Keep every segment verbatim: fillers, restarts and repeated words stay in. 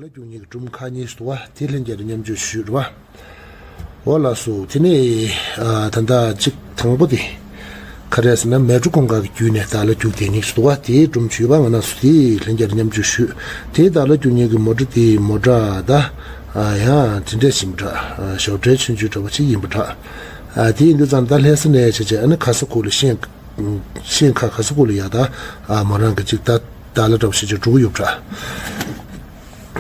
རྒྱུག་གཉིས་ཀྱི་སྒྲུང་ཁག་གཉིས་ཤིག་འདུག་བ། དེ་ལྷན་རྒྱས་རུ་མཉམ་སྤྱོད་ཞུས་རེད་བ། འོ་ལགས་སོ། དེ་ནས་ཨ་ད་ལྟ་གཅིག་དང་པོ་དེ་ག་རེ་ཟེར་ན། མལ་གྲོ་གུང་དཀར་གྱི་བརྒྱུད་ནས་བདག་ལ་རྒྱུག་དེ་གཉིས་ཤིག་འདུག་བ། དེའི་སྒྲུང་བྱུས་པ་ང་རང་ཚོ་དེ་ལྷན་རྒྱས་རུ་མཉམ་སྤྱོད་ཞུས། དེ་བདག་ལ་རྒྱུག་གཉིས་ཀྱི་མོ་ཊ་དེ་མོ་ཊ་ད་ཨ་ཡང་དེ་འདྲས་ཞིག་ཡིན་པ་འདྲ། ཞབས་བྲལ་ཆུང་ཆུང་འདྲ་བོ་ཅིག་ཡིན་པ་འདྲ། ཨ་དེ་ཡིན་དུས་ཙང་ད་ལྷ་ས་ནས་བྱས་བྱས་ཨ་ནི་ག་ས་གོ་ལ་ཤེས། ཤིང་ཁ་ག་ས་གོ་ལ་ཡ་ད་ཨ་མོ་རང་གི་ཅིག་ད་ད་ལ་གྲབས་ཤིག་ཅིག་འགྲོ་གི་ཡོད་པ་འདྲ།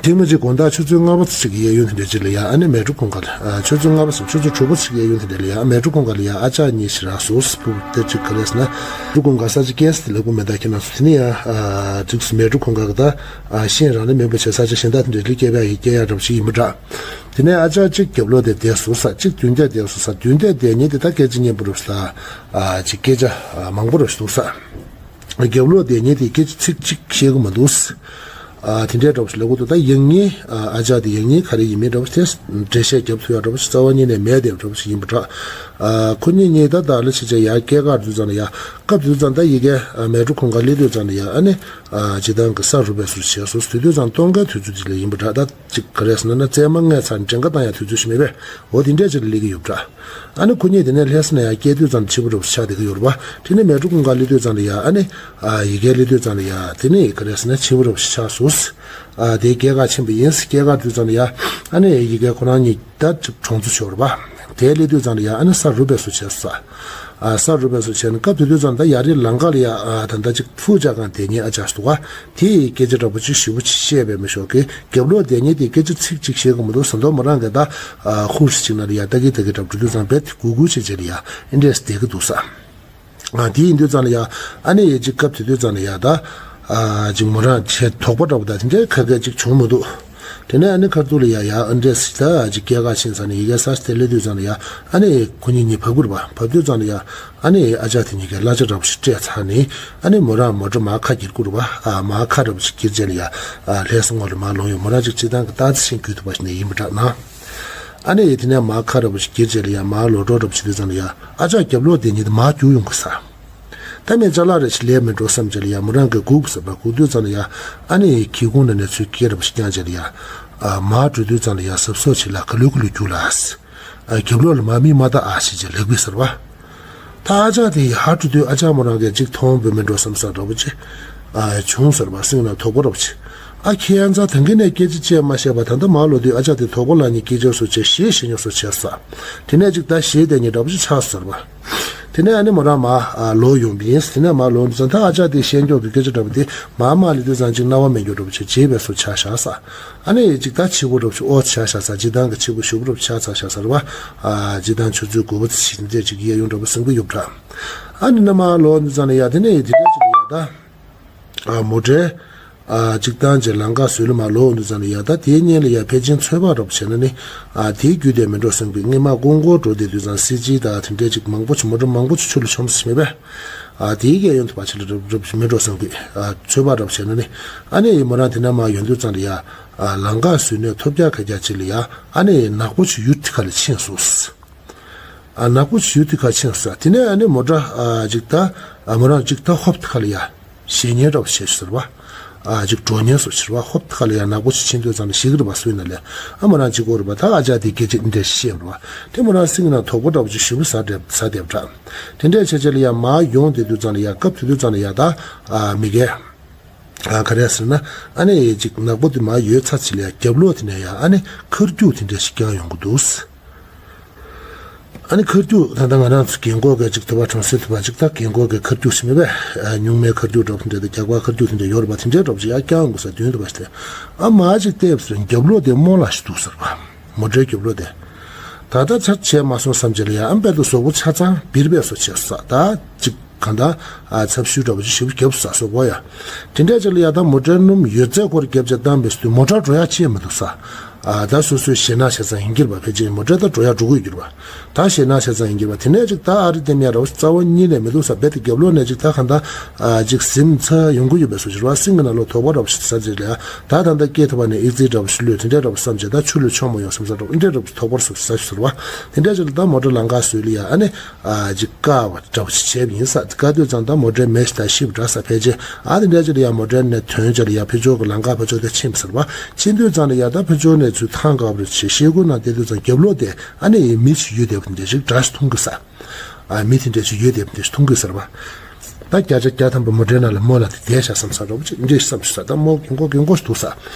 དེ་མ་ཅིག་དགོང་དག་ཆུ་ཚོད་ལྔ་པ་ཙམ་ཞིག་གི་གཡས་གཡོན་དེ་འདྲ་ཅིག་ལ་ཡ་ཨ་ནི་མལ་གྲོ་གུང་དཀར་ལ། ཨ་ཆུ་ཚོད་ལྔ་པ་ཙམ་ཆུ་ཚོད་དྲུག་པ་ཙམ་ཞིག་གི་གཡས་གཡོན་དེ་འདྲ་ལ་ཡ་མལ་གྲོ་གུང་དཀར་ལ་ཡ་ཨ་ཅག་གཉིས་ཤིག་རག་སོང་། སྤུ་གུ་དེ་ཅིག་ག་རེ་ཟེར་ན། མལ་གྲོ་གུང་དཀར་ས་ཆ་སྐྱེས་ཟེར་ལབ་གི་མེད་ད་ཁྱེད་རང་ཚོ། དེ་ནི་ཡ་ཨ་ཅིག་མལ་གྲོ་གུང་དཀར་གི་ད་ཨ་ཤིང་རང་ལ་མེད་པ་བྱས་ས་ཆ་གཞན་དག་དེ་འདྲ་ལ་སྐྱེས་པ་ཡ་སྐྱེས་ཡ་གྲབས་ཤིག་ཡིན་པ་འདྲ། དེ་ནས་ཨ་ཅག་གཅིག་རྒྱབ་ལོགས་དེ་བསྡད་སོང་ས། གཅིག་མདུན་རྒྱབ་བསྡད་སོང་ས། མདུན་རྒྱབ་བསྡད་མཁན་དེ་ད་སྐད་ཆ་སྙན་པོ་རེད་ས། ཨ་ཅིག་སྐད་ཆ་ཨ་མང་པོ་རེད་འདུག་ས། རྒྱབ་ལོགས་བསྡད་མཁན་དེ་སྐད་ཆ་ཚིག་གཅིག་བཤད་གི་མི་འདུག་ས། ཨ་དེ་འདྲའི་འདྲ་བོ་ཞིག་ལབ་གི་འདུག་ད་ཡང་སྙིང་ཨ་ཨ་ཅག་དེ་ཡང་སྙིང་ག་རེ་ཡིན་མིན་འདྲ་བོ་དེ་འགྲེལ་བཤད་རྒྱབ་ཐུབ་ཡ་འདྲ་བོ་ཞིག་རྩ་བ་ཉིད་ནས་མེད་དེ་འདྲ་བོ་ཞིག་ཡིན་པ་འདྲ། ཨ་ཁོ་གཉིས་གཉིས་ད་ད་ལ་ཕྱི་རྒྱལ་ཡར་སྐྱེས་སྐར་དུས་ཙམ་ལ་ཡ། སྐབས་དུས་ཙམ་ད་ཡ་གི་ཨ་མལ་གྲོ་གུང་དཀར་སླེབས་དུས་ཙམ་ལ་ཡ་ཨ་ནི་ཨ་སྤྱིར་བཏང་གི་ས་རུབ་པའི་ཟུར་བྱས་སོང་། དེ་དུས་ཙམ་སྟོན་ཁའི་དུས་ཚོད་ཅིག་ལ་ཡིན་པ་འདྲ། ད་ཅིག་ག་རེ་ཟེར་ན་ན་བཙས་མ་བརྔས་ཚར་འགྲེང་ཁ་བཏང་ཡ་དུས་ཚོད་ཞིག་མེད་པས། འོ་དེ་འདྲས་ཅིག་ལ་སླེབས་ཀྱི་ཡོད་འདྲ། ཨ་ནི་ཁོ་གཉིས་དེ་ནས་ལྷ་ས་ནས་ཡར་སྐྱེས་དུས་ཙམ་ཕྱི་པོ་འདྲ་བོ་ཞིག་ཆགས་བསྡད་ཀྱི་ཡོད་རེད་པ། དེ་ནས་མལ་གྲོ་གུང་དཀར་སླེབས་དུས་ཙམ་ལ་ཡ་ཨ་ནི་ཨ་ཡ་གི་སླེབས་དུས་ཙམ་ལ་ཡ་དེ་ནས་ག་རེ་ཟེར་ན་ཕྱི་པོ་འདྲ་བོ་ཞིག་ཆགས་སོང་། ཨ་དེ་སྐྱེས་སྐར་ཕྱིན་པ་ཡིན། སྐྱེས་སྐར་དུས་ཙམ་ལ་ཡ་ཨ་ནི་ཡ་གི་ཁོ་རང་གཉིས་ད་ཅིག་གྲོང་ཚོ་ཆགས་རེད་པ། དེ་སླེབས་དུས་ཙམ་ལ་ཡ་ཨ་ནི་ས་རུབ་པའི་ཟུར་བྱས་སོང་ས། ཨ་ས་རུབ་པའི་ཟུར་བྱས་ནས་སྐབས་དེ་དུས་ཙམ་ད་ཡ་རི་ལམ་ཁ་ལ་ཡ་ཨ་ད་ལྟ་ཅིག་ཕུ་བྱ་གང་དེ་ཉིད་ཨ་ཅག་འདུག་ག་དེ་ཡི་སྐད་ཆ་འདྲ་པོ་ཅིག་ཞེ་པོ་ཅིག་བཤད་པས་མི་ཤོག་གི། རྒྱབ་ལོགས་དེ་ཉིད་དེ་སྐད་ཆ་ཚིག་གཅིག་བཤད་གི་མི་འདུག་ཟེར་མདོག་མོ་རང་གི་ད་ཨ་ཧུར་ཞིག་ན་ལ་ཡ་ད་གི་ད་གི་འདྲ་པོ་འགྲོ་དུས་ཙམ་རྦད་དེ་གུག་གུག་བྱེད་བྱེད་ལ་ཡ་ཨེ་འདྲས་བསྡད་གི་འདུག་ས། ཨ་དེ་ཡིན་དུས་ཙམ་ལ་ཡ་ཨ་ནི་ཡ་ཅིག་སྐབས་དེ་དུས་ཙམ་ལ་ཡ་ད་ཨ་ཅིག་མོ་རང་ཆེས་དོགས་པ་འདྲ་པོ་ད་དེ་འདྲའི་ཁ་སྐད་ཅིག་བྱུང་མི་འདུག་དེ་ནས་ཨ་ནི་ཁ་ཐུག་ལ་ཡ་ཡ་ཨ་འདྲས་ཞིག་ད་ཅིག་སྐྱེས་སྐར་ཕྱིན་ཚར་ནས་ཡ་གི་ས་ཆ་དེ་སླེབས་དུས་ཙམ་ལ་ཡ་ཨ་ནི་ཁོ་གཉིས་གཉིས་བབས་དགོས་རེད་པ། བབས་དུས་ཙམ་ལ་ཡ་ཨ་ནི་ཨ་ཅག་དེ་གཉིས་ཀས་གླ་ཆ་འདྲ་པོ་ཞིག་སྤྲད་ཚར་ནས་ཨ་ནི་མོ་རང་མོ་ཊ་མར་ཁ་འཁྱེར་དགོས་རེད་པ། ཨ་མར་ཁ་འདྲ་པོ་ཞིག་འཁྱེར་རྗེས་ལ་ཡ་ཨ་ལྷ་ས་ངོས་ལ་མར་ལོག་ཡོང་། མོ་རང་ཅིག་སྤྱིར་བཏང་གི་རྟག་རྩལ་ཤེས་རྒྱུ་ཐུབ་པ་ཞིག་ནས་ཡིན་པ་འདྲ་ན། ཨ་ནི་དེ་ནས་མར་ཁ་འདྲ་པོ་ཞིག་འཁྱེར་རྗེས་ལ་ཡ་མར་ལོག་འགྲོ་འདྲ་པོ་བྱེད་དུས་ཙམ་ལ་ཡ་ཨ་ཅག་རྒྱབ་ལོགས་དེ་ཉིད་དུ་མར་རྒྱུག་ཡོང་གི་ས། ད་མི་ཅ་ལག་རེ་ཞིག་ལས་མི་འགྲོ་བསམ་བྱས་ལ་ཡ་མོ་རང་གིས་སྒུག་ཟེར་བ་སྒུག་དུས་ཙམ་ལ་ཡ་ཨ་ནི་ཁྱི་ཁུང་ནང་ནས་ཚུར་སྐད་འདྲ་པོ་ཞིག་བརྐྱངས་བྱས་ལ་ཡ་ཨ་མར་འགྲོ་དུས་ཙམ་ལ་ཡ་གཟབ་གཟབ་བྱེད་ལ་ག་ལུ་ག་ལུ་རྒྱུག་ལ་ཨ་ཟེར། ཨ་རྒྱབ་ལོགས་ལ་མར་མི་མ་ལྟ་ཨ་ཞེས་བྱས་ལབ་གི་ཟེར་བ། ད་ཨ་ཅག་དེ་ཡར་འགྲོ་དུས་ཨ་ཅག་མོ་རང་གིས་ཅིག་མཐོང་བུད་མི་འགྲོ་བསམ་ས་འདྲ་པོ་ཅིག་ཨ་བྱུང་ཟེར་བ། སེམས་ནང་དོགས་པ་འདྲ་པོ་ཅིག་ཨ་ཁྱེད་ཡང་ཚ་ད་གིན་ནས་སྐད་ཆ་བཤད་མ་ཤེས་པ་ད་ལྟ་མར་ལོག་དུས་ཨ་ཅག་དེ་དོགས་པ་ལངས་ནས་སྐད་ཆ་སོགས་བྱས་ཞེད་ཞེད་ཉོག་སོགས་བྱས་ས། དེ་ནས་ཅིག་ད་ཞེད་བསྡད་ཉེ་འདྲ་པོ་ཅིག་ཆགས་སོང་ཟེར་བ། དེ་ནས་ཨ་ནི་མོ་རང་མར་ཨ་ལོག་ཡོང་བ་ཡིན། དེ་ནས་མར་ལོག་དུས་ཙང་ད་ཨ་ཅག་དེ་ཤེས་མགྱོགས་པའི་སྐད་ཆ་འདྲ་པོ་དེ་མར་མར་སླེབས་དུས་ཙང་ཅིག་རྣ་བ་མི་འགྱུར་འདྲ་པོ་བྱས་བྱས་པའི་སོ་ཆ་བཞག་ས། ཨ་ནི་ཅིག་ད་ཕྱི་པོ་འདྲ་པོ་ཅིག་ཨོ་ཆ་བཞག་ས། སྤྱིར་བཏང་གི་ཕྱི་པོ་ཞུ་བོ་འདྲ་པོ་ཆ་ཚ་བཞག་ས་རེད་བ། ཨ་སྤྱིར་བཏང་ཆུ་ཚོད་དགུ་པ་ཙམ་ཞིག་འདྲ་ཅིག་གཡས་གཡོན་འདྲ་པོ་ཟིན་གི་ཡོད་འདྲ། ཨ་ནི་ནས་མར་ལོག་དུས་ཙང་ལ་ཡ་དེ་ནས་དེ་འདྲ་ཅིག་ལ་ཡ་ད་ཨ་མོ་ཊའི་ཨ་གཅིག་བཏང་རྗེས་ལམ་ཁ་ཟུར་ལ་མར་ལོག་འོང་དུས་ཙམ་ལ་ཡ་ད་དེའི་སྔོན་ལ་ཡ་ཕལ་ཆེར་ཚོད་དཔག་འདྲ་པོ་བྱས་ན་ནི་ཨ་དེའི་རྒྱུད་དེ་མེ་ཏོག་སེང་བུ་སྔོན་མ་ཀོང་ཀོ་འགྲོ་བསྡད་དུས་ཙང་སི་ཇི་དང་དེ་འདྲས་ཅིག་མང་པོ་ཅིག་མོ་ཊ་མང་པོ་ཅིག་ཆུ་ལ་མཆོངས་ཟེར་མེད་པས། ཨ་དེའི་གཡས་གཡོན་དུ་ཕར་ཕྱིན་ལ་རབ་རབ་མེ་ཏོག་སེང་བུ་ཨ་ཚོད་དཔག་འདྲ་པོ་བྱས་ན་ནི་ཨ་ནི་མོ་རང་དེ་ནས་མར་ཡོང་དུས་ཙམ་ལ་ཡ་ཨ་ལམ་ཁ་ཟུར་ནས་ཐོལ་རྒྱག་ཁ་རྒྱག་ཅིག་ལ་ཡ་ཨ་ནི་ནག་པོ་ཅིག་ཡུར་དེ་ཁ་ལ་ཕྱིན་སོང་། ཨ་ནག་པོ་ཞུ་དུས་ཁ་ཕྱིན་ས། དེ་ནས་ཨ་ནི་མོ་ཊ་ཨ་ཅིག་ད་ཨ་མོ་རང་ཅིག་ད་ཧོབ་དེ་ཁ་ལ་ཡ་ཞེད་ཉེན་འདྲ་པོ་བྱས་ཟེར་བ། ཨ་ཅིག་འདྲོག་ཉེན་སོགས་བྱེད་བ། ཧོབ་དེ་ཁ་ལ་ཡ་ནག་པོ་ཞིག་ཕྱིན་དུས་ཙམ་ལ་ཞེད་གི་རེད་པ་སུ་ཡིན་ན་ལས། ཨ་མོ་རང་ཅིག་གོ་རེད་པ། ད་ཨ་ཅག་དེ་སྐད་ཆ་འདི་འདྲ་ཞིག་བཤད་རེད་པ། དེ་མོ་རང་སེམས་ནང་དོགས་པ་འདྲ་པོ་ཅིག་ཞེ་པོ་ཟ་བསྡད་ཟ་བསྡད་པ་འདྲ། དེ་འདྲས་བྱས་བྱས་ལ་ཡ་མར་ཡོང་བསྡད་དུས་ཙམ་ལ་ཡ་སྐབས་དེ་དུས་ཙམ་ལ་ཡ་ད་ཨ་མི་རྒན་ཨ་ག་རེ་ཟེར་ན་ཨ་ནི་ཅིག་ནག་པོ་དེ་མར་ཡོལ་ཚར་ཅིག་ལ་ཡ་རྒྱབ་ལོགས་དེ་ནས་ཡ་ཨ་ནི་མཁར་རྒྱུག་དེ་འདྲ་ཞིག་བརྐྱངས་ཡོང་གི་འདུག་ཨ་ནི་མཁར་རྒྱུག་ད་ལྟ་ང་རང་ཚོ་རྒན་གོག་གི་ཅིག་དུ་བ་གྲོང་གསེབ་དུ་བ་ཅིག་ད་རྒན་གོག་གི་མཁར་རྒྱུག་ཞིག་མེད་པས། ཨ་སྨྱུག་མའི་མཁར་རྒྱུག་འདྲ་པོ་དེ་འདྲ་དང་རྒྱག་པ་མཁར་རྒྱུག་དེ་འདྲ་ཡོད་རེད་པ། དེ་འདྲའི་འདྲ་པོ་ཅིག་ཡར་བརྐྱངས་ཡོང་གི་ས་མདུན་དུ་བ་ཞིག་དེ། ཨ་མར་ཅིག་བལྟས་པ་སོང་རྒྱབ་ལོགས་དེ་རྨོ་ལགས་ཞིག་འདུག་ཟེར་བ། མོ་ཊའི་རྒྱབ་ལོགས་དེ། ད་ལྟ་ཚར་བྱས་མ་སོང་བསམ་བྱས་ལ་ཡ་ཨ་དཔེ་དུ་གཟུགས་པོ་ཆ་ཚང་འབིར་བས་སོ་བྱས་སོ་ད་ཅིག་གང་ལྟར་ཨ་ཚབ་ཤུལ་འདྲ་པོ་ཅིག་ཞིབ་བརྒྱབ་ས་སོགས་པ་ཡ། དེ་འདྲ་ཅིག་ལ་ཡ་ད་མོ་ཊའི་སྣུམ་ཡོད་ཚད་སྐོར་བརྒྱབ་བྱས་བཏང་བས་སུ་མོ་ཊ་འགྲོ་ཡ་ཅི་ཡང་མི་འདུག་ས། ཨ་ད་སོ་སོའི་ཞེད་སྣང་བྱས་ཙང་ཡིན་གྱི་རེད་པ། ཕལ་ཆེར་མོ་ཊ་ད་འགྲོ་ཡག་འགྲོ་གི་ཡོད་ཀྱི་རེད་པ། ད་ཞེད་སྣང་བྱས་ཙང་ཡིན་གྱི་རེད་པ། དེ་ནས་ཅིག་ད་ཨ་རི་དེ་མ་རེད་པ། རྩ་བ་ཉིད་ནས་མི་འདུག་ས། རྦད་དེ་རྒྱབ་ལོགས་ནས་ཅིག་ད་གང་ལྟར་ཨ་ཅིག་ཟིམ་ཚ་ཡོང་གི་ཡོད་པའི་བཟོ་ཞིག་རེད་པ། སེང་གེ་ནང་ལོགས་དོགས་པ་འདྲ་པོ་ཞིག་ཟ་བྱས་ལ་ཡ། ད་ད་ལྟ་སྐད་ཐོག་པ་ནས་ཨེ་ཙི་འདྲ་པོ་ཞིག་ལོས་དེ་འདྲ་འདྲ་པོ་བསམ་བྱས། ད་ཆུ་ལོས་མཆོད་མོ་ཡོང་བསམ་ས་འདྲ་པོ་འདྲ་འདྲ་པོ་དོགས་པ་རུ་ཟ་ཞིག་ཟེར་བ། དེ་འདྲ་ཅིག་ལ་ད་མོ་ཊ་ལམ་ཁ་བཟོས་ལ་ཡ། ཨ་ནི་ཨ་ཅིག་བཀག་པ་འདྲ་པོ་ཞིག་བྱས་པ་ཡིན་ས། བཀག་དུས་ཙང་ད་མོ་ཊའི་མེ་ཞིག་ད་ཤི་བ་འདྲ་ས། ཕལ་ཆེར་ཨ་དེ་འདྲ་ཅིག་ལ་ཡ་མོ་ཊའི་ནས་ཐོན་བྱས་ལ་ཡ་ཕར་ཕྱོགས་ཀྱི་ལམ་ཁ་ཕར་ཕྱོགས་དེ་ཕྱིན་པ་ཟེར་བ། ཕྱིན་དུས་ཙང་ལ་ཡ་ད་ཕར་ཕྱོགས་ནས་ཚུར་ཐང་དཀར་པོ་རེ་བྱས། ཤེལ་སྒོ་ནང་བལྟས་དུས་ཙང་རྒྱབ་ལོགས་དེ་ཨ་ནི་མི་ཞིག་ཡོད་བསྡད་པ་དེ་འདྲ་ཞིག་འདྲ་ཞིག་མཐོང་གི་ས། ཨ་མི་དེ་འདྲ་ཞིག་ཡོད་བསྡད་པ་དེ་འདྲ་ཞིག་མཐོང་གི་ཟེར་བ། ད་བརྒྱ་ཆ་བརྒྱ་ཐམ་པ་མོ་ཊའི་ནང་ལ་མོ་ལ་དེ་བསྡད་བཞག་བསམ་ས་འདྲ་པོ་ཅིག་འདྲ་ཞིག་བསམ་བྱུང་ས། ད་མོ་རྒན་གོག་རྒན་གོག་ཞིག་འདུག་ས།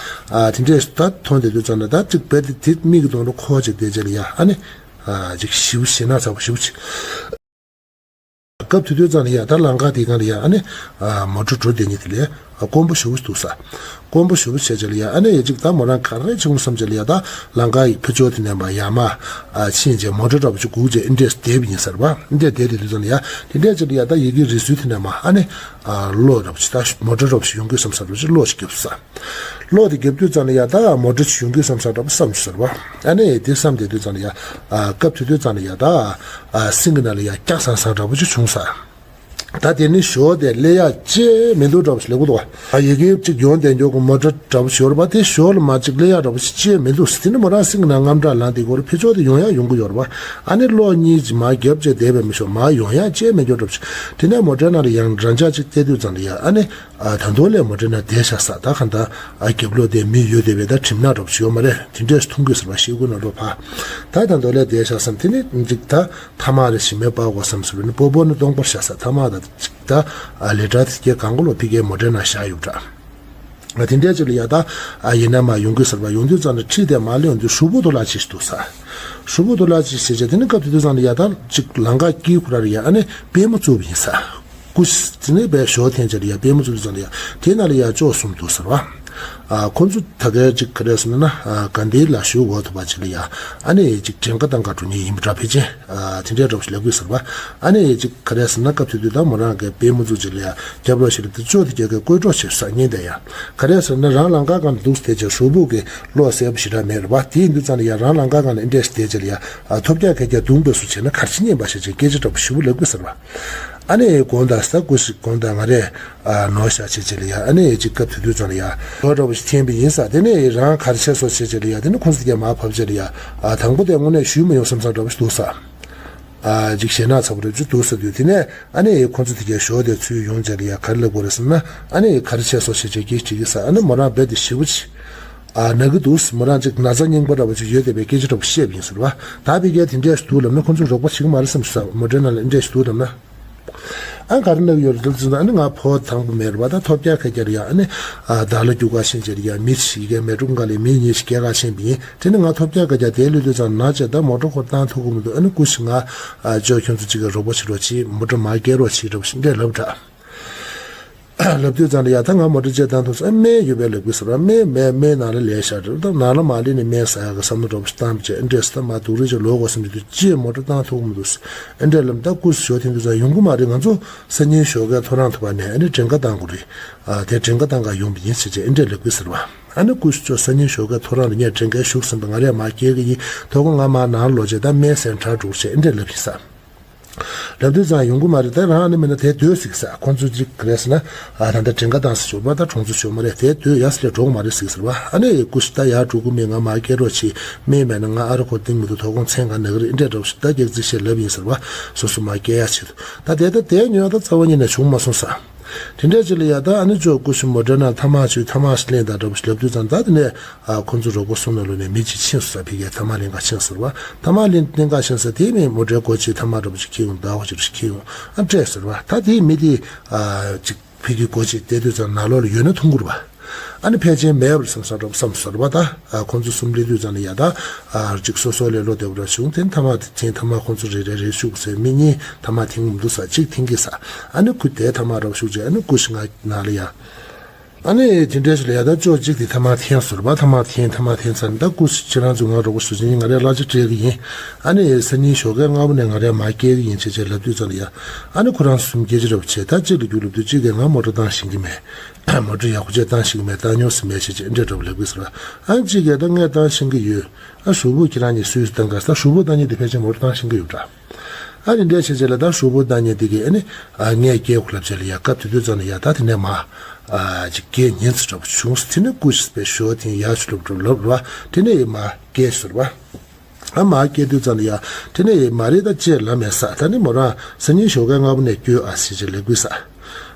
ཨ་དེ་འདྲ་ཞིག་ད་མཐོང་བསྡད་དུས་ཙང་ལ་ད་ཅིག་རྦད་དེ་དེ་མིག་གི་མདུན་ལ་འཁོར་བྱས་བསྡད་བྱས་ལ་ཡ། ཨ་ནི་ཨ་ཅིག་ཞེ་པོ་ཞེད་སྣང་ཚ་པོ་ཞེ་པོ་ཅིག་སྐབས་དེ་དུས་ཙང་ལ་ཡ་ད་ལམ་ཁ་དེའི་སྒང་ལ་ཡ་ཨ་ནི་ཨ་མོ་ཊ་འགྲོ་བསྡད་མཁན་དེ་ལ་ཡ་དཀོན་པོ་ཞེ་པོ་འདུག་ས། དཀོན་པོ་ཞེ་པོ་བྱས་བྱས་ལ་ཡ། ཨ་ནི་ཡ་ཅིག་ད་མོ་རང་ག་རེ་བྱེད་དགོས་བསམ་བྱས་ལ་ཡ། ད་ལམ་ཁ་ཡི་ཕར་ཕྱོགས་དེ་ནས་མར་ཡར་མར་ཨ་ཕྱིན་བྱས་མོ་ཊ་འདྲ་པོ་ཅིག་སྒུག་བྱས་ཨེ་འདྲས་བསྡད་པ་ཡིན་ཟེར་བ། ཨེ་འདྲས་བསྡད་དེ་དུས་ཙང་ལ་ཡ་དེ་འདྲས་བྱས་ལ་ཡ། ད་ཡ་གི་རི་སུལ་དེ་ནས་མར་ཨ་ནི་ཨ་གློག་འདྲ་པོ་ཅིག་ད་མོ་ཊ་འདྲ་པོ་ཅིག་ཡོང་གི་བསམ་ས་འདྲ་པོ་ཅིག་གློག་ཅིག་བརྒྱབ་ས། གློག་དེ་བརྒྱབ་དུས་ཙང་ལ་ཡ་ད་མོ་ཊ་ཅིག་ཡོང་གི་བསམ་ས་འདྲ་པོ་བསམ་བྱུང་ཟེར་བ། ཨ་ནི་དེ་བསམ་བསྡད་དུས་ཙང་ལ་ཡ། ཨ་སྐབས་དེ་དུས་ཙང་ལ་ཡ་ད་ཨ་སེང་གེ་ནང་ལ་ཡ་སྐྱག་སང་སང་འདྲ་པོ་ཅིག་བྱུང་ས། ད་དེ་ནི་ཞོར་དེ་སླེབས་ཡག་ཅིག་མི་འདུག་འདྲ་པོ་ཞིག་ལབ་གི་འདུག་བ། ཨ་ཡ་གི་ཅིག་ཡོང་བསྡད་མགྱོགས་ཀྱི་མོ་ཊ་འདྲ་པོ་ཞིག་ཡོད་རེད་པ། དེ་ཞོར་ལ་མར་ཅིག་སླེབས་ཡག་འདྲ་པོ་ཞིག་ཅིག་མི་འདུག་ཟེར། དེ་ནི་མོ་རང་སེང་གེ་ནང་དངངས་སྐྲག་ལངས་དེ་སྐོར་ཕར་ཕྱོགས་དེ་ཡོང་ཡག་ཡོང་གི་ཡོད་རེད་པ། ཨ་ནི་གློག་གཉིས་ཅིག་མར་བརྒྱབ་བྱས་བསྡད་པ་མི་ཤོག་མར་ཡོང་ཡག་ཅིག་མི་འདུག་འདྲ་པོ་ཞིག་དེ་ནས་མོ་ཊའི་ནང་ལ་ཡང་རང་འཇགས་ཅིག་བལྟས་དུས་ཙང་ལ་ཡ། ཨ་ནི་ཨ་ད་དུང་ལས་མོ་ཊའི་ནང་བསྡད་བཞག་ས། ད་གང་ལྟར་ཨ་རྒྱབ་ལོགས་དེ་མི་ཡོད་བསྡད་པའི་ད་གྲིབ་ནག་འདྲ་པོ་ཞིག་ཡོད་མ་རེད། དེ་འདྲས་མཐོང་གི་ཟེར་བ། ཤེལ་སྒོ་ནང་ལོགས་ཕར། ད་ད་དུང་ལས་བསྡད་བཞག་བསམ། དེ་ནི་ཅིག་ད་ཐ་མག་རེ་ཞིག་མེ་སྤར་དགོས་བསམ་ཟེར་བ། ནི་སྤོ་སྤོ་ནི་སྟོང་པར་བཞག་ས། ཐ་མག་ད་ཅིག་ད་ཨ་ལས་གྲྭ་དེ་གའི་གང་ག་ལོ་ཕ་གིའི་མོ་ཊའི་ནང་བཞག་ཡོད་འདྲ། ཨ་དེ་འདྲས་ཅིག་ལ་ཡ་ད་ཨ་ཡིན་ན་མར་ཡོང་གི་ཟེར་བ། ཡོང་དུས་ཙང་ནས་ཁྲིད་དེ་མར་སླེབས་ཡོང་དུས་གཟུགས་པོ་དུ་ལ་ཅིག་འདུག་ས། གཟུགས་པོ་དུ་ལ་ཅིག་བྱས་བྱས། དེ་ནི་སྐབས་དེ་དུས་ཙང་ལ་ཡ་ད་ཅིག་ལམ་ཁ་དཀྱིལ་ཁུ་ར་ལ་ཡ་ཨ་ནི་པུས་མོ་བཙུགས་པ་ཡིན་ས། སྐུ་ཞབས་དེ་ནས་བས་ཞོར་འཐེན་བྱས་ལ་ཡ་པུས་མོ་བཙུགས་དུས་ཙང་ལ་ཡ་དེ་ནང་ལ་ཡ་ཅོག་གསུམ་འདུག་ཟེར་བ། ཨ་ཁོ་ཚོ་ད་གའི་ཅིག་ག་རེ་ཟེར་ན་ཨ་དགའ་ལྡན་ལ་ཞུ་འོ་ཐུབ་པ་ཅིག་ལ་ཡ། ཨ་ནི་ཅིག་གྲངས་ཀ་བཏང་ག་འགྲོ་མཁན་ཡིན་པ་འདྲ། ཕལ་ཆེར་ཨ་དེ་འདྲའི་འདྲ་པོ་ཞིག་ལབ་དགོས་ཟེར་བ། ཨ་ནི་ཅིག་ག་རེ་ཟེར་ན་སྐབས་དེ་དུས་ད་མོ་རང་གི་པུས་མོ་བཙུགས་ཅིག་ལ་ཡ་རྒྱབ་ལོགས་ཤིག་ལ་དེ་ཅོག་དེ་རྒྱབ་གི་བཀོད་གྲོགས་བྱེད་ས་ཉན་བསྡད་ཡ། ག་རེ་ཟེར་ན་རང་ལམ་ཁ་སྒང་ལ་འདུག་བསྡད་ཅིག་གཟུགས་པོ་གི་གློག་གསལ་པོ་ཞེ་དྲག་མེད་རེད་བ། དེ་ཡིན་དུས་ཙང་ལ་ཡ་རང་ལམ་ཁ་སྒང་ལ་ཨེ་འདྲས་བསྡད་ཅིག་ལ་ཡ་ཨ་ཐོབ་རྒྱག་ཁ་རྒྱག་རྡུང་དགོས་སུ་བྱས་ན་ག་རེ་བྱེད་ཉན་པ་ཞིག་ཅིག་སྐད་ཆ་འདྲ་པོ་ཞེ་པོ་ལབ་དགོས་ཟེར་བ། ཨ་ནི་དགོངས་དག་ས། སྐུ་ཞབས་དགོངས་དག། ང་རས་ཨ་ནོར་བཞག་བྱས་བྱས་ལ་ཡ། ཨ་ནི་ཅིག་སྐབས་དེ་དུས་ཙང་ལ་ཡ་ལོ་འདྲ་པོ་ཞིག་འཐེན་པ་ཡིན་ས། དེ་ནས་རང་ག་རེ་བྱས་སོང་བྱས་བྱས་ལ་ཡ། དེ་ནི་ཁོང་ཚོ་དེ་ག་མར་བབས་བྱས་ལ་ཡ། ཨ་དང་པོ་དེ་དངོས་གནས་ཞུས་མ་ཡོང་བསམ་བསམ་འདྲ་པོ་ཞིག་འདུག་ས། ཨ་ཅིག་ཞེད་སྣང་ཚ་པོ་འདྲ་པོ་ཅིག་འདུག་ས་དུས། དེ་ནས་ཨ་ནི་ཁོང་ཚོ་དེ་ག་ཞོར་དེ་ཚུར་ཡོང་བྱས་ལ་ཡ་ག་རེ་ལབ་དགོས་རེད་ཟེར་ན། ཨ་ནི་ག་རེ་བྱས་སོང་བྱས་བྱས་སྐད་ཅིག་གིས་ས། ཨ་ནི་མོ་རང་རྦད་དེ་ཞེ་པོ་ཅིག་ཨ་ན་གི་འདུག་ས། མོ་རང་ཅིག་ན་ཚ་རྙིང་པ་འདྲ་པོ་ཅིག་ཡོད་བསྡད་པའི་སྐད་ཆ་འདྲ་པོ་བཤད་པ་ཡིན་ཟེར་བ། ད་ཕ་གིར་དེ་འདྲས་ཞིག་འདུག་ལབ་ན་ཁོང་ཚོས་རོགས་པ་བྱེད་ཀྱི་མ་རེད་བསམ་ས། མོ་ཊའི་ནང་ལ་ཨེ་འདྲས་ཞིག་འདུག་ལབ་ན། ཨ་ག་རེ་ལབ་ཡོད་རེད་ཟེར་ན། ཨ་ནི་ང་ཕོ་དང་པོ་མེད་རེད་པ། ད་ཐོབ་རྒྱག་ཁ་རྒྱག་ཡ། ཨ་ནི་ཨ་བདག་ལ་རྒྱུག་ག་ཕྱིན་བྱས་ཡ། མི་ཞིག་གིས་མལ་གྲོ་གུང་ལ་མི་གཉིས་ཤིག་སྐྱེལ་ག་ཕྱིན་པ་ཡིན། དེ་ནི་ང་ཐོབ་རྒྱག་ཁ་རྒྱག་དེ་ལུས་དུས་ཙང་ན་བྱས། ད་མོ་ཊ་ཁོ་བཏང་ཐུབ་ཀྱི་མི་འདུག་ཨ་ནི་སྐུ་ཞབས་ང་ཨ་ཅོ་ཁྱོད་ཚོ་གཅིག་གིས་རོགས་པ་བྱེད་རོགས་བྱེད། མོ་ཊ་མར་སྐྱེལ་རོགས་བྱེད་འདྲ་པོ་ཞིག་འདྲས་ལབ་དྲ། ལབ་དུས་ཙང་ལ་ཡ། ད་ང་མོ་ཊ་ཅིག་བཏང་ཐུབ་སོང་། ཨ་སྨན་ཡོད་པས་ལབ་དགོས་ཟེར་བ། སྨན་མེད། སྨན་ནང་ལ་ལས་བཞག་རེད། ད་ནང་ལ་མ་སླེབས་ནས་སྨན་ཟ་ཡག་གི་བསམ་བློ་འདྲ་པོ་ཞིག་བཏང་བྱས། ཨེ་འདྲས་ད་མར་སྡུག་རུས་ཅིག་ལོག་དགོས་བསམ་གྱི་འདུག་ཅེས་མོ་ཊ་བཏང་ཐུབ་ཀྱི་མི་འདུག་ཨེ་འདྲས་ལབ། ད་སྐུ་ཞབས་ཞོར་འཐེན་དུས་ཙང་ཡོང་གི་མ་རེད། ང་ཚོ་སང་ཉིན་ཞོགས་ཀས་ཐོ་རངས་ཐུབ་པ་ནས་ཨ་ནི་གྲངས་ཀ་བཏང་དགོས་རེད། ཨ་དེ་གྲངས་ཀ་བཏང་ག་ཡོང་བ་ཡིན་ཟེར་བྱས་ཨེ་འདྲས་ལབ་དགོས་ཟེར་བ། ཨ་ནི་སྐུ་ཞབས་མཆོག་སང་ཉིན་ཞོགས་ཀས་ཐོ་རངས་ལ་ངས་གྲངས་ཀའི་ཞུགས་ཟིན་པ། ང་རས་མར་སྐྱེལ་གི་ཡིན། དོ་དགོང་ང་མར་ནང་ལོག་བྱས་ད་སྨན་ཟས་དྲག་འགྲོ་བྱས་ཨེ་འདྲས་ལབ་ཡིན་ས། ལབ་དུས་ཙང་ཡོང་གི་མ་རེད། ད་རང་ཨ་ནི་མིན་ན་དེ་སྡོད་ཟིག་ས། ཁོང་ཚོ་ཅིག་ག་རེ་ཟེར་ན། ཨ་ད་ལྟ་གྲངས་ཀ་བཏང་ས་ཞོར་པ་ད་གྲོང་ཚོ་ཞོར་མ་རེད། དེ་སྡོད་ཡ་ཟེར་ལས་འགྲོ་གི་མ་རེད་ཟིག་ཟེར་བ། ཨ་ནི་སྐུ་ཞབས་ད་ཡར་འགྲོ་གི་མེད། ང་མར་སྐྱེལ་རོགས་བྱེད། སྨན་མེད་ན་ང་ཨ་རུ་འཁོར་ཏིང་མི་འདུག་དོ་དགོང་མཚན་གང་ན་གི་རེད། ཨེ་འདྲས་འདྲ་པོ་ཞིག་ད་སྐྱག་རྫུན་བཤད་ལབ་ཡིན་ཟེར་བ། སོ་སོ་མར་སྐྱེལ་ཡ་ཆེད་དུ། ད་དེ་ད་དེ་ཉོ་ཡ་ད་རྩ་བ་ཉིད་ནས་བྱུང་མ་སོང་ས། དེ་འདྲ་ཅིག་ལ་ཡ། ད་ཨ་ནི་ཅོ་སྐུ་ཞབས་མོ་ཊའི་ནང་ཐ་མག་ཅིག་ཐ་མག་ཞིག་ལེན་དང་འདྲ་པོ་ཞིག་ལབ་དུས་ཙང་། ད་དེ་ནས་ཨ་ཁོང་ཚོ་རོགས་པ་གསུམ་ནང་ལོགས་ནས་མི་གཅིག་ཕྱིན་སོང་ས། ཕ་གིར་ཐ་མག་ལེན་ག་ཕྱིན་ཟེར་བ། ཐ་མག་ལེན་ལེན་ག་ཕྱིན་ས། དེ་མིན་མོ་ཊའི་སྒོ་ཕྱེ་ཐ་མག་འདྲ་པོ་ཅིག་འཁྱེར་ཡོང་། ཟླ་བ་ཅིག་འདྲ་ཞིག་འཁྱེར་ཡོང་། ཨ་སྤྲད་ཟེར་བ། ད་དེ་མི་དེ་ཨ་ཅིག་ཕ་གིར་སྒོ་ཕྱེ་བལྟས་དུས་ཙང་ནང་ལོགས་ལ་ཡོད་ན་མཐོང་གི་རེད་པ། ཨ་ནི་ཕལ་ཆེར་མེད་པ་རེད་བསམ་ས་འདྲ་པོ་བསམ་ཟེར་བ། ད་ཨ་ཁོང་ཚོ་གསུམ་སླེབས་དུས་ཙང་ལ་ཡ། ད་ཨ་ཅིག་སོ་སོ་ལས་བློ་བདེ་པོ་འདྲ་བྱུང་། དེ་ཐ་མག་དེ་འཐེན། ཐ་མག་ཁོང་ཚོ་རེ་རེ་རེ་བཅུག་ཟེར། མི་གཉིས་ཐ་མག་འཐེན་གི་མི་འདུག་ས། གཅིག་འཐེན་གི་ས། ཨ་ནི་ཁོ་དེ་ཐ་མག་འདྲ་པོ་བཅུག་བྱས། ཨ་ནི་སྐུ་ཞབས་ང་ནང་ལ་ཡ། ཨ་ནི་དེ་འདྲའི་ཞིག་ལ་ཡ་ད་ཅོག་གཅིག་དེ་ཐ་མག་འཐེན་སོང་ར་བ། ཐ་མག་འཐེན་ཐ་མག་འཐེན་ཚར་ནས་ད་སྐུ་ཁྱེད་རང་ཚོ་ང་རོགས་པ་ཞུ་ཅིག་ཡིན། ང་རའི་གླ་ཆ་སྤྲད་གི་ཡིན། ཨ་ནི་སང་ཉིན་ཞོགས་ཀས་སྔ་པོ་ནས་ང་རའི་མ་སྐྱེལ་གི་ཡིན་ཅེས་བྱས་ལབ་དུས་ཙམ་ལ་ཡ། ཨ་ནི་ཁོ་རང་གསུམ་སྐད་ཆ་འདྲ་པོ་བྱས། ད་གཅིག་ལ་རྒྱུགས་ལབ་དུས་གཅིག་གིས་ང་མོ་ཊ་བཏང་ཤེས་ཀྱི་མེད། མོ་ཊ་ཡག་པོ་བྱས་བཏང་ཤེས་ཀྱི་མེད། བཏང་མྱོང་ས་མེད་ཅེས་བྱས་འདྲ་འདྲ་པོ་ལབ་གི་ཟེར་བ། ཨ་གཅིག་གིས་ད་ངས་བཏང་ཤེས་ཀྱི་ཡོད། ཨ་ཧྲུལ་པོ་ཁྱེད་རང་གཉིས་སུས་བཏང་ག་ཟེར། ད་ཧྲུལ་པོ་བཏང་མཁན་དེ་ཕལ་ཆེར་མོ་ཊ་བཏང་ཤེས་ཀྱི་ཡོད་འདྲ། ཨ་ནི་འདྲ་བྱས་བྱས་ལ་ད་ཧྲུལ་པོ་བཏང་མཁན་དེ་གིས་ཨ་ནི་ཨ་ངས་སྐྱེལ་དགོས་ལབ་བྱས་ལ་ཡ། སྐབས་དེ་དུས་ཙམ་ལ་ཡ་ད་དེ་ནས་མ་ཨ་ཅིག་སྐྱེལ་ཉན་ཚུལ་འདྲ་པོ་བྱུང་སོང་། དེ་ནས་སྐུ་ཞིག་པའི་ཞོ་དེ་ཡར་ཞུ་ལབ་འགྲོ་ལབ་ར། དེ་ནས་ཡ་མ་སྐྱེལ་ཟེར་བ། ཨ་མ་སྐྱེལ་དུས་ཙམ་ལ་ཡ། དེ་ནས་ཡ་མ་རེད་ད་ཅེས་ལབ་མེད་ས། ད་ནི་མོ་རང་སང་ཉིན་ཞོགས་ཀས་སྔ་པོ་ནས་སྐྱོལ་ཨ་ཟེར་ཅེས་ལབ་གི་ས།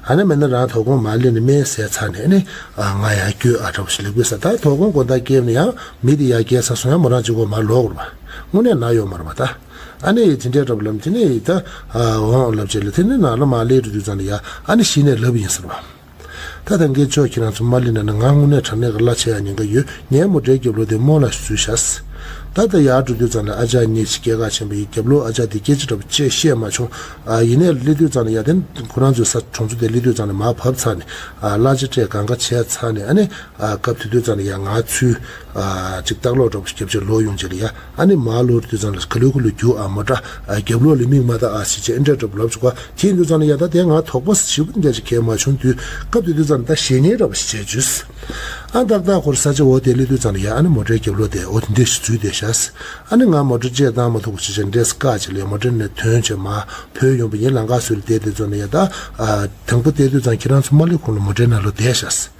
ཨ་ནི་མེད་ན་རང་དོ་དགོང་མར་སླེབས་ནས་སྨན་ཟས་ཚར་ནས་ཨ་ནི་ཨ་ང་ཡར་སྐྱོལ་ཨ་འདྲ་པོ་ཞིག་ལབ་གི་ས། ད་དོ་དགོང་དགོང་དག་སྐྱེལ་ནས་ཡང་མི་དེ་ཡར་སྐྱེལ་ཚར་སོང་ཡང་མོ་རང་གཅིག་པོ་མར་ལོག་དགོས་རེད་པ། དངོས་གནས་ན་ཡོད་མ་རེད་པ་ད། ཨ་ནི་དེ་འདྲའི་འདྲ་པོ་ལབ་དེ་ནས་ད་ཨ་འོང་ལབ་བྱས་ལ་དེ་ནས་ནང་ལ་མར་སླེབས་འགྲོ་དུས་ཙམ་ལ་ཡ། ཨ་ནི་གཞི་ནས་ལབ་ཡིན་ཟེར་བ། ད་ད་གིན་ཅོག་ཁྱེད་རང་ཚོ་མར་སླེབས་ན་ནི་ང་དངོས་གནས་དྲང་གནས་ཀྱི་གླ་ཆ་ཡག་ཉེན་ཁ་ཡོད། ངའི་མོ་ཊའི་རྒྱབ་ལོགས་དེ་རྨོ་ལགས་ཞིག་འཛུལ་ཤག་ད་ལྟ་ཡར་འགྲོ་དུས་ཙམ་ལ་ཨ་ཅག་གཉིས་ཀྱིས་སྐྱེལ་ག་ཕྱིན་པ་ཡིན། རྒྱབ་ལོགས་ཨ་ཅག་དེ་སྐད་ཆ་འདྲ་པོ་ཅིག་བཤད་མ་བྱུང་། ཨ་ཡིན་ནའི་སླེབས་དུས་ཙམ་ལ་ཡ་དེ་ཁོ་རང་ཚོའི་ས་གྲོང་ཚོ་དེ་སླེབས་དུས་ཙམ་ལ་མར་བབས་ཚར་ནས་ཨ་གླ་ཆ་སྤྲད་གང་ག་བྱས་ཚར་ནས་ཨ་ནི་ཨ་སྐབས་དེ་དུས་ཙམ་ལ་ཡ་ང་ཚོའི་ཨ་ཅིག་ལྟག་ལོག་འདྲ་པོ་ཞིག་བརྒྱབ་བྱས་ལོག་ཡོང་བྱས་ལ་ཡ། ཨ་ནི་མར་ལོག་དུས་ཙམ་ལ་ག་ལེར་ག་ལེར་རྒྱུགས་ཨ་མོ་ཊ་ཨ་རྒྱབ་ལོགས་ལ་མིག་མ་བལྟ་ཨ་ཟེར་བྱས་ཨེ་འདྲ་འདྲ་པོ་ལབ་བྱུང་བ། དེ་ཡིན་དུས་ཙམ་ལ་ཡ་ད་དེ་ང་དོགས་པ་ཞེ་པོ་འདྲ་ཅིག་གས་མ་བྱུང་དུས་སྐབས་དེ་དུས་ཙམ་ལ་ད་ཞེ་ཉེན་འདྲ་པོ་ཞིག་བྱས་བྱུས། ཨ་ཏག་ཏག་ཁོར་ས་ཆ་འོ་དེ་སླེབས་དུས་ཙམ་ལ་ཡ་ཨ་ནི་མོ་ཊའི་རྒྱབ་ལོགས་དེ་འོ་དེ་འདྲ་ཞིག་འཛུལ་བསྡད་ཤག་ཨ་ནི་ང་མོ་ཊ་ཅིག་བཏང་མ་ཐུབ་པ་ཞིག་བྱས་འདྲས་བཀག་བྱས་ལ་ཡ་མོ་ཊ་ནས་ཐོན་བྱས་མར་བུད་ཡོང་པ་ཡིན། ལམ་ཁ་ཟུར་ལ་བསྡད་དུས་ཙམ་ལ་ཡ་ད་ཨ་དང་པོ་བལྟས་དུས་ཙམ་ཁྱེད་རང་ཚོ་མར་སླེབས་གོང་ལ་མོ་ཊའི་ནང་ལོགས་བསྡད་ཤག་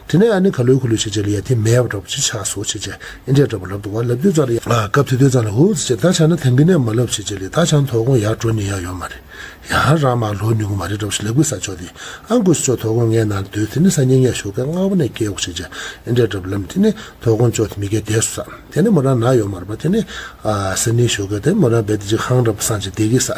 དེ་ནས་ཨ་ནི་ག་ལེར་ག་ལེར་བྱས་བྱས་ལ་ཡ་དེ་མེད་པ་འདྲ་པོ་ཅིག་ཆགས་སོང་བྱས་བྱས་ཨེ་འདྲས་འདྲ་པོ་ལབ་འདུག་བ། ལབ་དུས་ཙམ་ལ་ཡ་ཨ་སྐབས་དེ་དུས་ཙམ་ལ་འུ་ཙི་བྱས་ད་ཆ་ན་དེང་གི་ནས་མ་ལབ་བྱས་བྱས་ལ་ད་ཆ་ན་དོ་དགོང་ཡར་འགྲོ་ནི་ཡ་ཡོད་མ་རེད། ཡང་རང་མར་ལོག་ནུས་ཀྱི་མ་རེད་འདྲ་པོ་ཞིག་ལབ་གི་ས། ཅོག་དེ་ཨ་ཁུ་ཞིག་ཅོག་དོ་དགོང་ངའི་ནང་སྡོད། དེ་ནི་སང་ཉིན་ངས་ཞོགས་ཀས་སྔ་པོ་ནས་སྐྱེལ་དགོས་བྱས་བྱས་ཨེ་འདྲས་འདྲ་པོ་ལབ་ནས་དེ་ནི་དོ་དགོང་ཅོག་དེ་མི་སྐྱེལ་བསྡད་སོང་ས། དེ་ནི་མོ་རང་ན་ཡོད་མ་རེད་པ། དེ་ནི་ཨ་སང་ཉིན་ཞོགས་ཀས་དེ་མོ་རང་རྦད་དེ་ཅིག་ཧང་འདྲ་པོ་སངས་བྱས་བསྡད་ཀྱི་ས།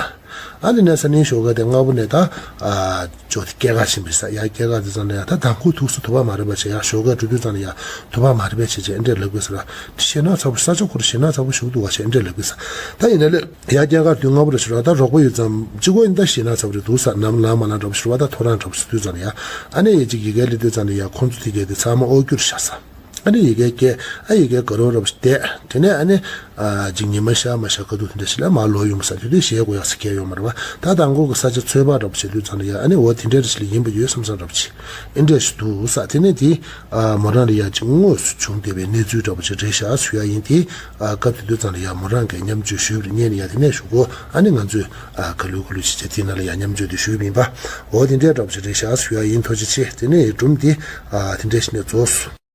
ཨ་དེ་ནས་སང་ཉིན་ཞོགས་ཀས་དེ་སྔ་པོ་ནས་ད་ཨ་ཅོག་དེ་སྐྱེལ་ག་ཕྱིན་པའི་ས། ཡ་སྐྱེལ་ག་དེ་ཙམ་ལ་ཡ་ད་དང་ཁུ་ཐུག་ས་ཐུབ་པ་མ་རེད་པ་བྱས། ཡ་ཞོགས་ཀས་འགྲོ་དུས་ཙམ་ལ་ཡ་ཐུབ་པ་མ་རེད་པས་བྱས་བྱས་ཨེ་འདྲས་ལབ་དགོས་ཟེར་བ། ཞེད་སྣང་ཚ་པོ། ས་ཆ་ཁོ་རང་ཞེད་སྣང་ཚ་པོ་ཞིག་འདུག་བ་བྱས་ཨེ་འདྲས་ལབ་དགོས་ས། ད་ཡིན་ན་ལས་ཡ་སྐྱེལ་ག་དུས་སྔ་པོ་རེད་ཞུ་ར། ད་རོགས་པ་ཡོད་ཙང་གཅིག་པོ་ཡིན་ད་ཞེད་སྣང་ཚ་པོ་རེད་འདུག་ས། ནམ་ལངས་མ་ལངས་འདྲ་པོ་ཞུ་ར། ད་ཐོ་རངས་འདྲ་པོ་ཞུ་དུས་ཙམ་ལ་ཡ་ཨ་ནི་ཡ་གཅིག་ཡ་གིར་སླེབས་དུས་ཙམ་ལ་ཡ་ཁོང་ཚོ་དེ་གས་དེ་ཚང་མ་ཨོ་སྐྱུར་བཞག་ས། ཨ་ནི་ཡ་གིར་སྐྱེལ། ཨ་ཡ་གིར་དགའ་རབ་རབ་བསྡད། དེ་ནས་ཨ་ནི་ཨ་ཅིག་ཉི་མ་ཤར་མ་ཤར་ཁ་ཐུག་དེ་འདྲ་ཞིག་ལ་མར་ལོག་ཡོང་ས། དེ་དུས་གཞས་གོ་ཡག་ས་གས་ཡོད་མ་རེད་པ། ད་དང་པོ་གི་ས་ཆ་ཚོད་དཔག་འདྲ་པོ་བྱེད་དུས་ཙམ་ལ་ཡ་ཨ་ནི་འོ་དེ་འདྲ་རེ་ཞིག་ལ་ཡིན་པ་ཡོད་བསམ་བསམ་འདྲ་པོ་ཅིག་ཨེ་འདྲ་ཞིག་འདུག་ས། དེ་ནས་དེ་ཨ་མོ་རང་ལ་ཡ་ཅིག་དངོས་སུ་བྱུང་བསྡད་པའི་གནས་ཚུལ་འདྲ་པོ་ཅིག་རེད་ཤག་ཞུ་ཡ་ཡིན། དེ་ཨ་སྐབས་དེ་དུས་ཙམ་ལ་ཡ་མོ་རང་གིས་མཉམ་སྤྱོད་ཞུས་པ་རེད། ངས་ནི་ཡ་དེ་ནས་ཞུ་གོ། ཨ་ནི་ང་ཚོས་ཨ་ག་ལེར་ག་ལེར་བྱས་བྱས་དེ་ནང་ལ་ཡ་མཉམ་སྤྱོད་དེ་ཞུས་པ་ཡིན་པ། འོ་དེ་འདྲའི་འདྲ་པོ་ཅིག་རེད་ཤག་ཞུ་ཡ་ཡིན། ཐུགས་རྗེ་ཆེ། དེ་ནས་སྒྲུང་དེ་ཨ་དེ་འདྲ་ཞིག་ནས་རྫོགས་སོང་།